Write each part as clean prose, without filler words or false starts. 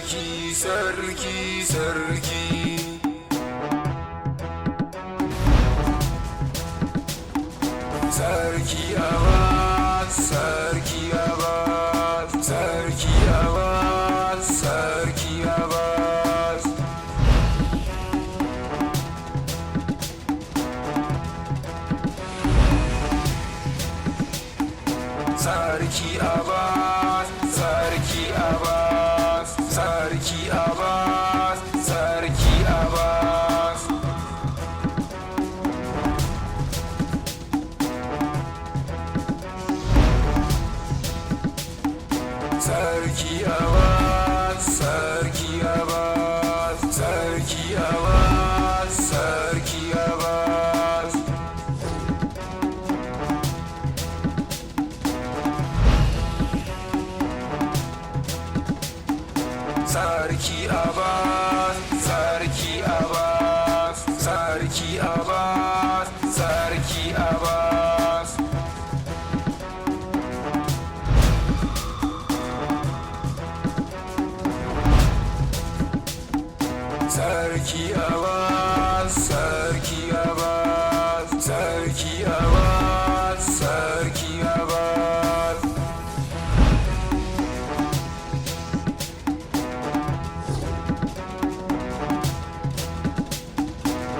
Sarki, sarki, sarki. Sarki Abbas, Sarki Abbas, Sarki Abbas, Sarki Abbas. Sarki Abbas, Sarki Abbas, Sarki Abbas, Sarki Abbas. Sarki Abbas, Sarki Abbas, Sarki Abbas, Sarki Abbas. Sarki Abbas, Sarki Abbas, Sarki Abbas, Sarki Abbas. Sarki Abbas, Sarki Abbas, Sarki Abbas, Sarki Abbas.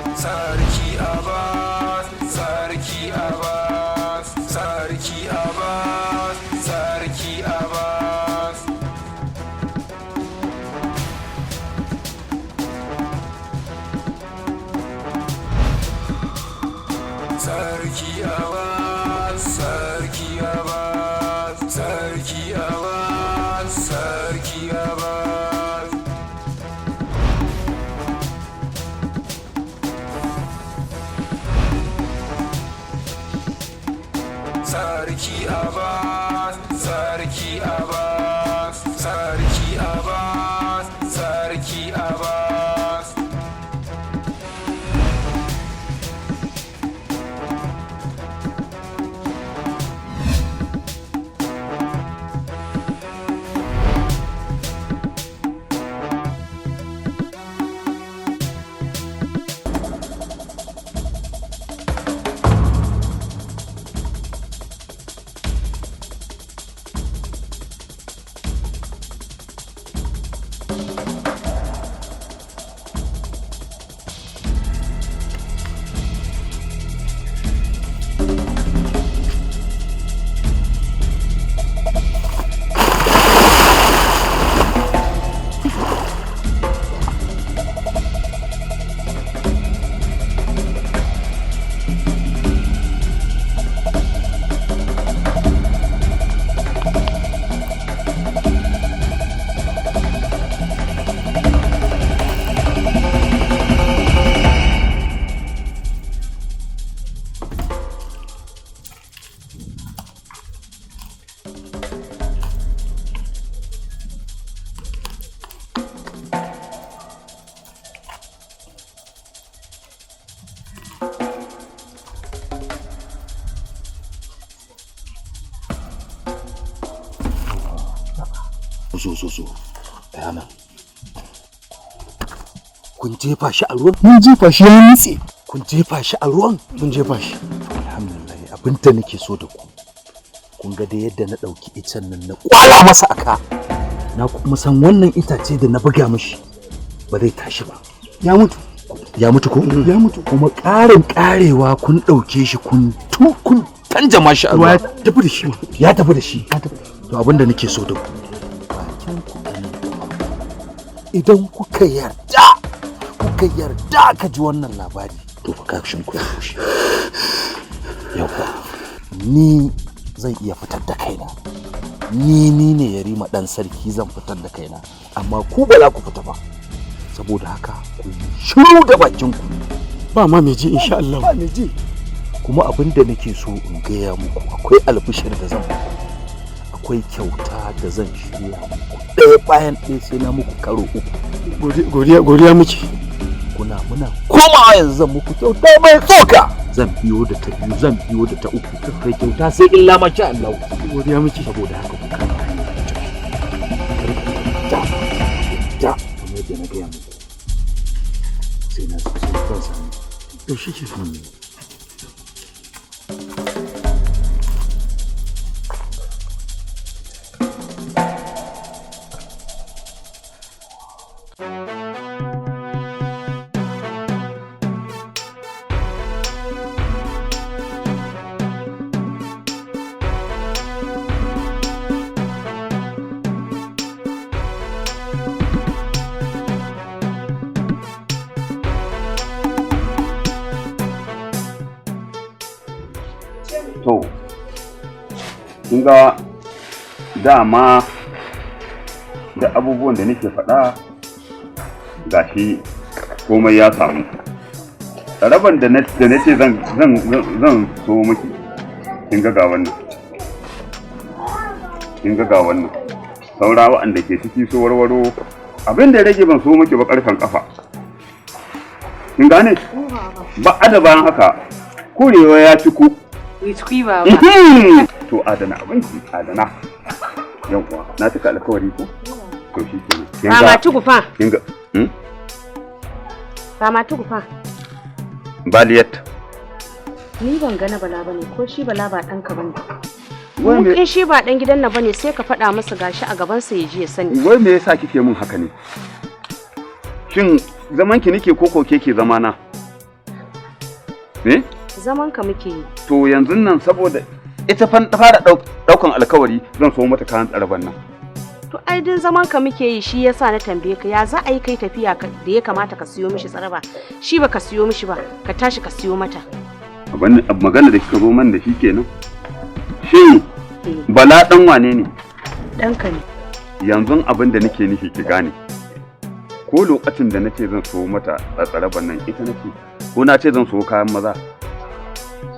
Sarki Abbas, Sarki Abbas, Sarki Abbas, Sarki Abbas. Sarki Abbas, Sarki Abbas, Sarki Abbas, Sarki Abbas. Sarki Abbas, Sarki Abbas, Sarki Abbas, Sarki Abbas. Zo, zo, zo, tsaya nan. Kun jefa shi a ruwan? Mun jefa shi ya nutse. Kun jefa shi a ruwan? Mun jefa shi. Alhamdulillah, abin da nake so da ku, kun ga da yadda na ɗauki icen nan na kwala masa aka, na kuma san wannan itace da na buga mishi ba zai tashi ba. Ya mutu. Ya mutu ko? Ya mutu. Kuma ƙarin ƙarewa kun ɗauke shi kun tu kun tanjama shi a Ruwa ruwa. ya tafi da shi. Ya tafi da shi. Ya tafi da shi. To, abin da nake so da ku, bakin ku ɗan, idan kuka yarda, kuka yarda ka ji wannan labari, to fa kashin ku ya bushe. Yawwa, ni zan iya fitar da kaina, ni ne Yarima dan sarki, zan fitar da kaina, amma ku ba za ku fita ba. Saboda haka ku yi shiru da bakin ku. Ba ma mai ji, insha Allah. Ba mai ji. Kuma abin da nake so in gaya muku, akwai albishir da zan muku, akwai kyauta da zan shirya muku ɗaya bayan ɗaya, sai na muku karo uku. Godiya, godiya muke. Kuna muna komawa yanzu zan muku kyauta mai tsoka, zan biyo da ta biyu, zan biyo da ta uku, kai kyauta sai illa masha Allah. Godiya muke. Saboda haka ku kama hanya ku tafi. Kar ku yarda, na gaya muku, sai na sai zan sami. To shi ke. To, kun ga dama da abubuwan da nake faɗa, gashi komai ya samu. Tsaraban da na ce zan so miki, kin ga ga wannan. Kin ga ga wannan. Saura waɗanda ke ciki su warwaro, abin da ya rage ban so miki ba ƙarfen ƙafa. Kin gane? Ba a da bayan haka, kurewa ya ci ku. Witwi baba. To adana abinci, adana. Yawwa, na cika alkawari ko? To shi kenan. Kin ga- Mama tuku fa. Kin ga hmm? Mama tuku fa. Baliyat. Ni ban gana Bala bane, ko shi Bala ba ɗanka bane. Wai me In shi ba ɗan gidan nan bane, sai ka faɗa masa gashi a gabansa ya ji ya sani. Wai me yasa kike mun haka ne? Shin zaman ki nake ko ko ke ke zamana? Me? Zaman ka muke yi. To yanzu nan saboda ita fa ta fara daukan alkawari zan so mata kayan tsaraban nan. To ai din zaman ka muke yi, shi yasa na tambaye ka ya za a yi kai tafiya da ya kamata ka siyo mishi tsaraba. Shi baka siyo mishi ba, ka tashi ka siyo mata. Abin magana da kika zo man da shi kenan. Shin Bala dan wane ne? Ɗanka ne. Yanzu abin da nake nufi ki gane, ko lokacin da nace zan so mata tsaraban nan, ita nace ko na ce zan so kayan maza,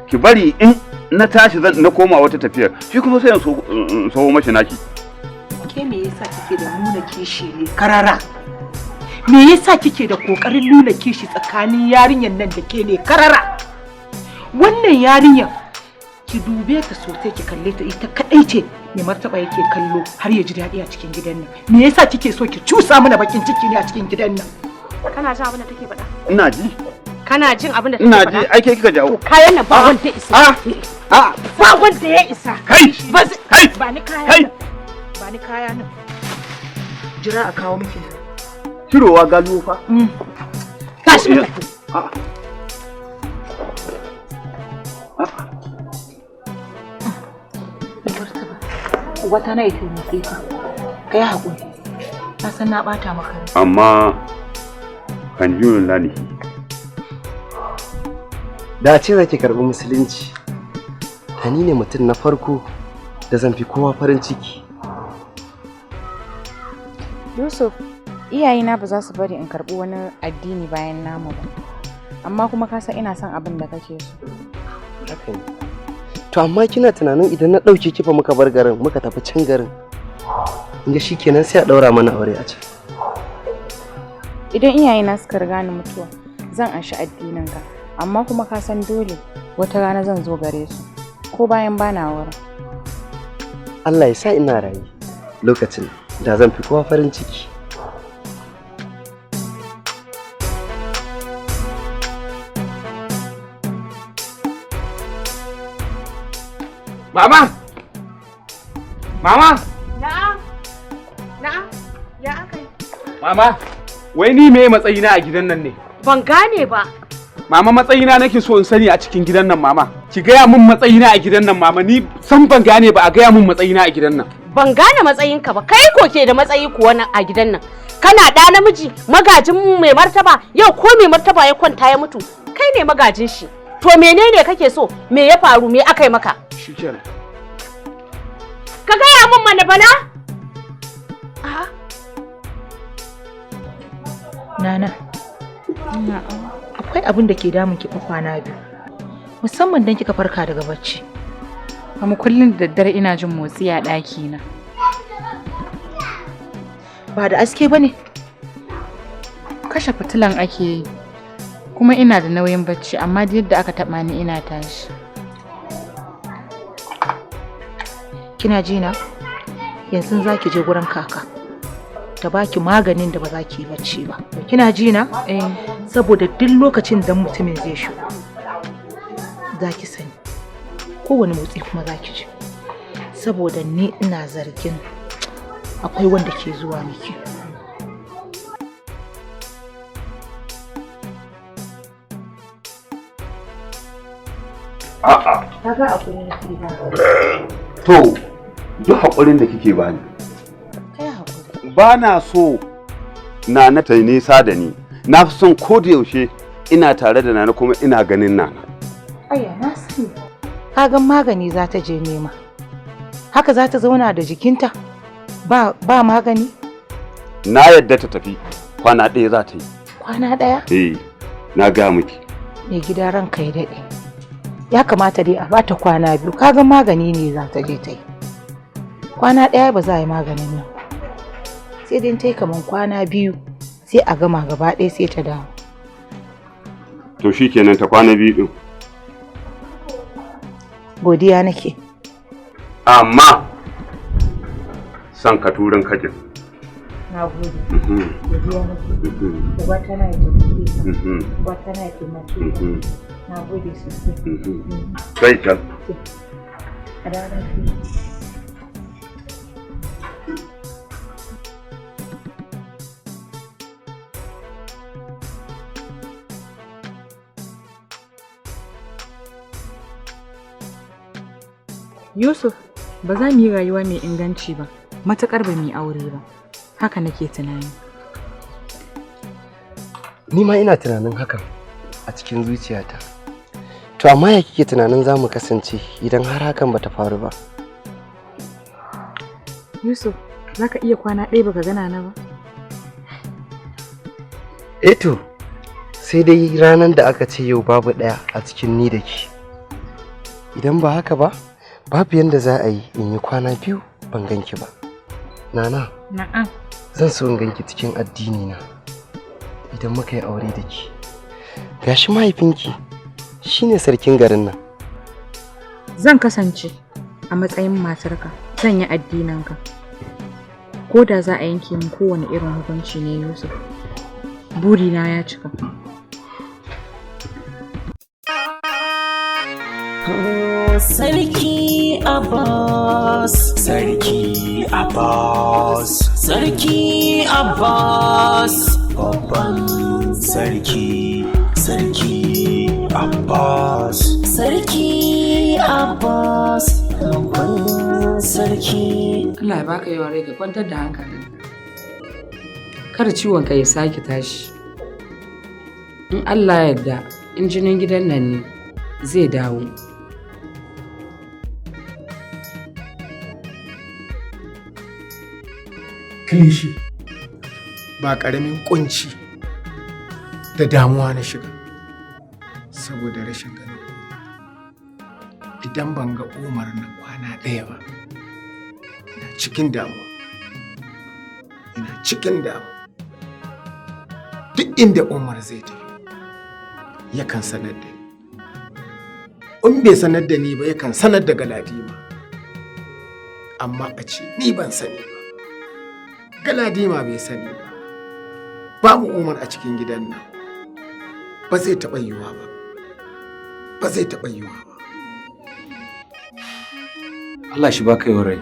ki bari in na tashi zan na koma wata tafiyar, shi kuma sai in so in so mashi naki. Ke me yasa kike da nuna kishi ne karara? Me yasa kike da kokarin nuna kishi tsakanin yarinyar nan da ke ne karara? Wannan yarinyar ki dube ta sosai, ki kalle ta, ita kadai ce mai martaba yake kallo har ya ji daɗi a cikin gidan nan. Me yasa kike so ki cusa mana bakin ciki ne a cikin gidan nan? Kana jin abin da take faɗa? Ina ji. Kana jin abin da take Ina faɗa? ji, ai ke kika jawo. To kayan nan ba wanda ya isa. A Ba wanda ya isa. Kai! Ba zai- Kai! Ba ni kaya Kai! nan. Ba ni kaya nan. Jira a kawo miki. Cirowa galuwa fa. Tashi mu tafi. A'a. Wata na ya taimake ka. Ka yi haƙuri. Na san na ɓata maka rai. Amma kan lanihi. Da a ce za ki karɓi musulunci, da ni ne mutum na farko da zan fi kowa farin ciki. Yusuf, iyayena ba za su bari in karɓi wani addini bayan namu ba. Amma kuma ka san ina son abin da kake so. Haka ne. To amma kina tunanin idan na ɗauke kifa muka bar garin muka tafi can garin, inda shi kenan sai a ɗaura mana aure a can. Idan iyayena suka riga ni mutuwa, zan anshi addininka. Amma kuma ka san dole wata rana zan zo gare su, ko bayan bana wurin. Allah ya sa ina raye lokacin da zan fi kowa farin ciki. Mama! Mama! Na'am. Na'am. Ya aka yi? Mama! Wai ni me matsayina a gidan nan ne? Ban gane ba. Mama, matsayina nake so in sani a cikin gidan nan, mama. Ki gaya min matsayina a gidan nan, mama, ni san ban gane ba, a gaya min matsayina a gidan nan. Ban gane matsayinka ba. Kai ko ke da matsayi kuwa nan a gidan nan. Kana ɗa namiji, magajin mai martaba, yau ko mai martaba ya kwanta ya mutu, kai ne magajin shi. To menene kake so? Me ya faru? Me aka yi maka? Shikenan. Ka gaya min mana, Bala. A'a. Nana. Akwai abin da ke damun ki fa kwana biyu. Musamman dan kika farka daga bacci. Amma kullum da daddare ina jin motsi a ɗakina. Ba da aske bane. Kashe fitilan ake yi. Kuma ina da nauyin bacci, amma da yadda aka taɓa ni ina tashi. Kina ji na? Yanzu za ki je gurin kaka. Ta baki maganin da ba za ki yi bacci ba. Kina ji na? Eh. Saboda duk lokacin da mutumin zai shigo za ki sani. Kowane motsi kuma za ki ji. Saboda ni ina zargin akwai wanda ke zuwa miki. A'a. Kaga akwai nake ba. To, duk haƙurin da kike bani. Kai haƙuri. Ba na so Nana ta yi nisa da ni. Na fi son ko da yaushe ina tare da Nana kuma ina ganin Nana. Aya na sani. Kagan magani za ta je nema. Haka za ta zauna da jikinta? Ba, ba magani? Na yadda ta tafi, kwana ɗaya za ta yi. Kwana ɗaya? Eh, na gaya miki. Mai gida ranka ya daɗe. Ya kamata dai a bata kwana 2. Kagan magani ne za ta je ta yi. Kwana ɗaya ba za a yi maganin nan. Sai dai ta yi kaman kwana 2 sai a gama gaba ɗaya sai ta dawo. To shikenan ta kwana 2 ɗin. Godiya nake. Amma san ka turin kajin. Na gode. Godiya nake. Uba tana taimake ka. Uba tana taimake ka. Na gode sosai. Sai can. A dawo lafiya. Yusuf, ba za mu yi rayuwa mai inganci ba, matuƙar ba mu yi aure ba. Haka nake tunani. Ni ma ina tunanin hakan a cikin zuciyata. To amma ya kike tunanin za mu kasance idan har hakan bata faru ba? Yusuf, za ka iya kwana ɗaya baka gana na ba? Eh to, sai dai ranar da aka ce yau babu ɗaya a cikin ni da ke. Idan ba haka ba, babu yanda za a yi in yi kwana 2 ban ganki ba. Nana. Na'am. Zan so in ganki cikin addini na idan muka yi aure da ke. Gashi mahaifinki shine sarkin garin nan. Zan kasance a matsayin matarka, zan yi addininka. Ko da za a yanke min kowane irin hukunci ne Yusuf. Burina ya cika. Sarki Abbas, Sarki Abbas, Sarki Abbas, babban sarki, Sarki Abbas, Sarki Abbas, babban sarki. Allah ya baka yawan rai ka kwantar da hankalinka. Kar ciwon ka ya sake tashi. In Allah ya yarda, in jinin gidan nan ne zai dawo. Kilishi ba ƙaramin ƙunci da damuwa na shiga saboda rashin ganin Umar. Idan ban ga Umar na kwana ɗaya ba, ina cikin damuwa. Ina cikin damuwa. Duk inda Umar zai tafi, yakan sanar da ni. In bai sanar da ni ba, yakan sanar da Galadima. Amma a ce ni ban sani ba. Galadima bai sani ba. Babu Umar a cikin gidan nan. Ba zai taɓa yiwuwa ba. Ba zai taɓa yiwuwa ba. Allah shi baka yawan rai.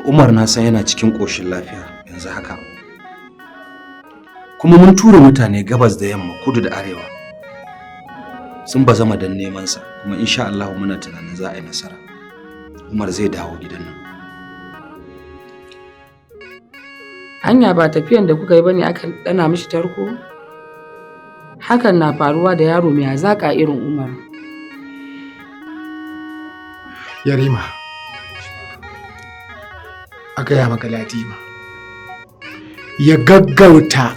Umar na san yana cikin ƙoshin lafiya yanzu haka. Kuma mun tura mutane gabas da yamma, kudu da arewa. Sun bazama don neman sa, kuma insha Allah muna tunanin za a yi nasara. Umar zai dawo gidan nan. Hanya ba tafiyan da kuka yi bane aka dana mishi tarko? Hakan na faruwa da yaro mai hazaƙa irin Umar. Yarima, a gaya maka Galadima, ya gaggauta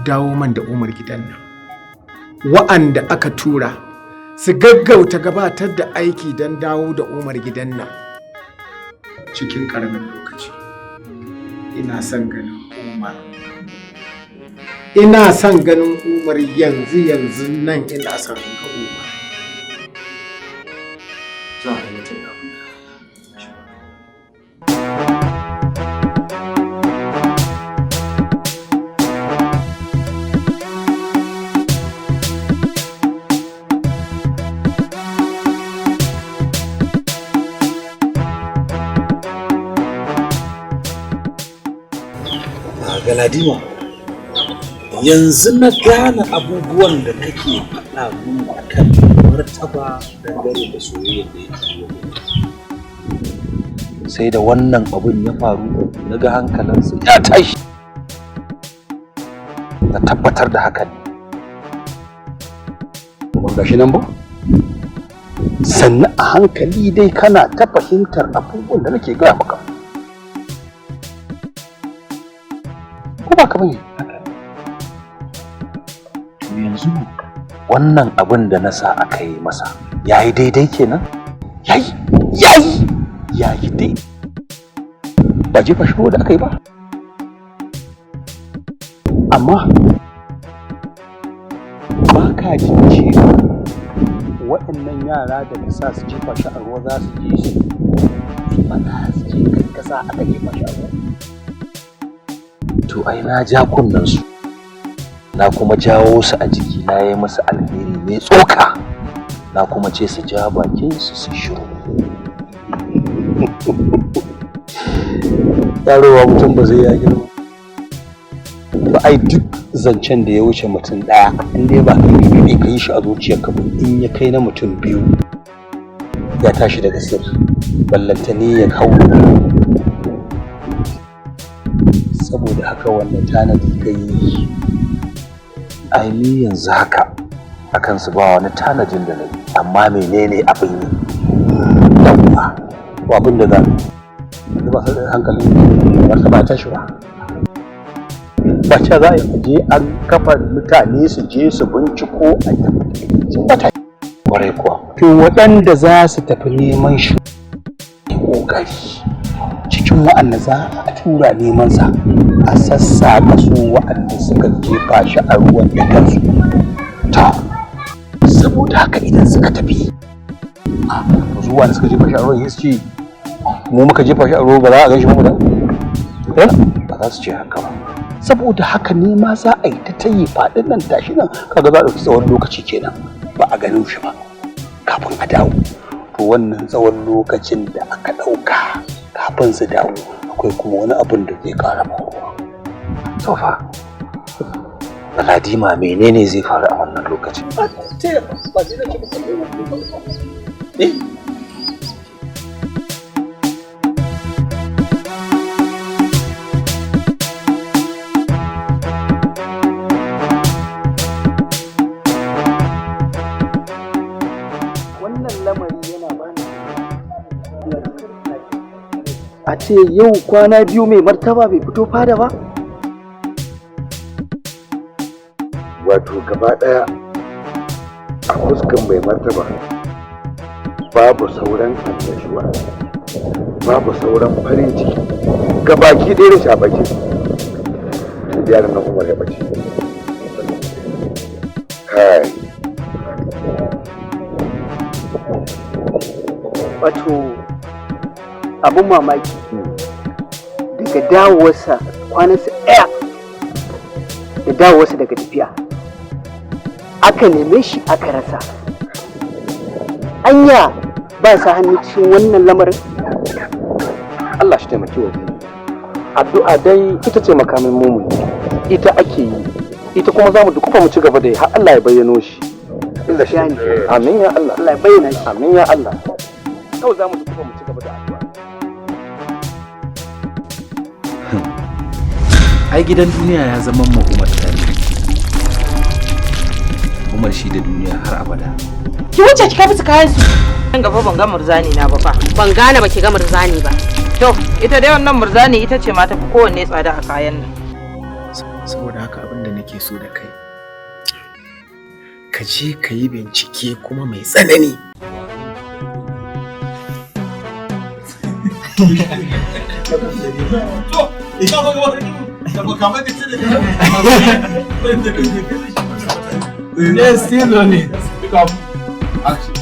dawo man da Umar gidan nan. Wa'anda aka tura su gaggauta gabatar da aiki don dawo da Umar gidan nan cikin ƙaramin lokaci. Ina son ganin Umar. Ina son ganin Umar yanzu yanzu nan ina son ga Umar. Za a aiwatar da abin da Galadima, yanzu na gane abubuwan da kake faɗa mun akan martaba dangane da soyayyar da yake yi wa. Sai da wannan abun ya faru na ga hankalinsa ya tashi, na tabbatar da hakan. Ba gashi nan ba, sannan a hankali dai kana ta fahimtar abubuwan da nake gaya maka, ko ba ka bane? To yanzu wannan abin da na sa aka yi masa yayi daidai kenan? Yayi, yayi, yayi dai. Ba jefa shi da aka yi ba, amma ba ka jin cewa waɗannan yara da ka sa su jefa shi a ruwa za su je su faɗa, su ce kai ka sa aka jefa shi a ruwa? To ai na ja kunnen su, na kuma jawo su a jiki, na yi musu alheri mai tsoka, na kuma ce su ja bakin su su shiru. Yarowa mutum ba zai ya girma ba. Ai duk zancen da ya wuce mutum ɗaya, in dai ba kai ne ka yi shi a zuciyarka ba, in ya kai na mutum biyu ya tashi daga sir, ballantane ya hau. Saboda haka wannan tanadi ka yi? Ai ni yanzu haka akan su ba wani tanadin da na yi, amma menene abin yi? Yawwa, ko abin da za mu ba hankalin martaba tashi ba, ba ce za a je an kafa mutane su je su binciko a tafi bata. Kwarai kuwa. To waɗanda za su tafi neman shi, ƙoƙari cikin wa'anda za a tura neman sa, a sassaƙa su wa'anda suka jefa shi a ruwan da kansu. Ta saboda haka idan suka tafi a zuwa da suka jefa shi a ruwan, su ce mu muka jefa shi a ruwa, ba za a gan shi ba? Ba za su ce haka ba. Saboda haka ne ma za a yi ta tayi faɗin nan tashi nan, kaga za a ɗauki tsawon lokaci kenan ba a ganin shi ba kafin a dawo. To wannan tsawon lokacin da aka ɗauka kafin su dawo, akwai kuma wani abun da zai ƙara faruwa. To fa Galadima, menene zai faru a wannan lokacin? Wannan lamari yana bani a ce yau kwana 2 mai martaba bai fito fada ba. Wato gaba daya a fuskan mai martaba babu sauran annashuwa, babu sauran farin ciki, gabaki ɗaya da shabaki tun da yaran nan Umar ya bace. Kai. Wato abin mamaki, daga dawowarsa kwanansa ɗaya da dawowarsa daga tafiya, aka neme shi aka rasa. Anya ba sa hannu cikin wannan lamarin? Allah shi taimaki wa. Addu'a dai ita ce makamin mumuni, ita ake yi, ita kuma za mu dukufa mu ci gaba da yi har Allah ya bayyano shi. Amin ya Allah. Allah ya bayyana shi. Amin ya Allah. Kawai za mu dukufa mu ci gaba da addu'a. Ai gidan duniya ya zama ma Umar tare. Umar shi da duniya har abada. Ki wuce ki kai musu kayan su. Nan gaba ban ga murzani na ba fa. Ban gane ba ki ga murzani ba. To, ita dai wannan murzani ita ce ma tafi kowanne tsada a kayan nan. Saboda haka abin da nake so da kai, ka je ka yi bincike kuma mai tsanani. Yes, still on it. Pick up. Action.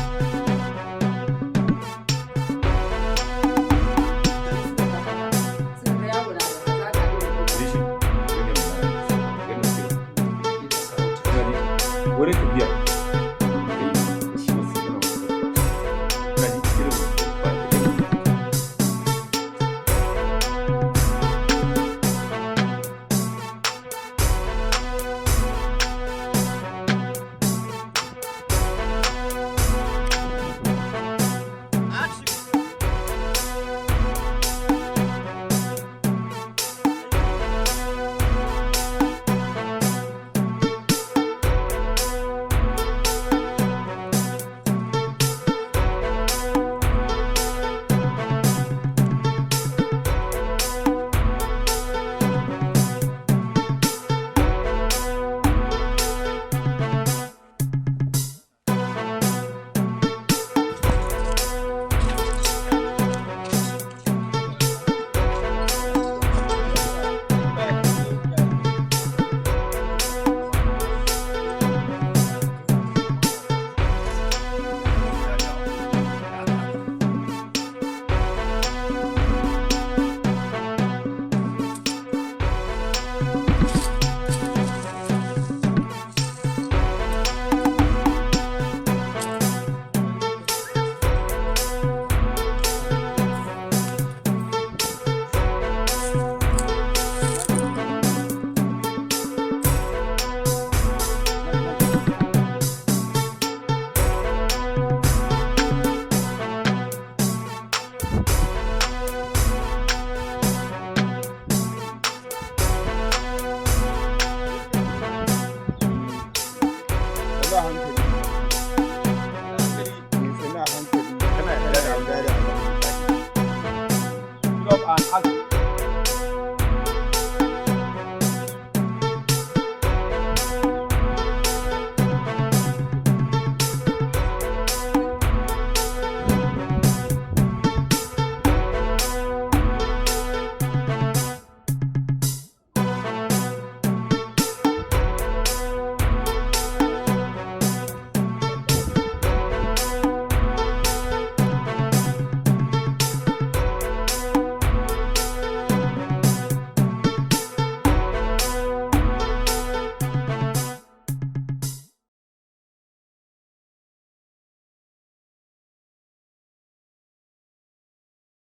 Ba hankali.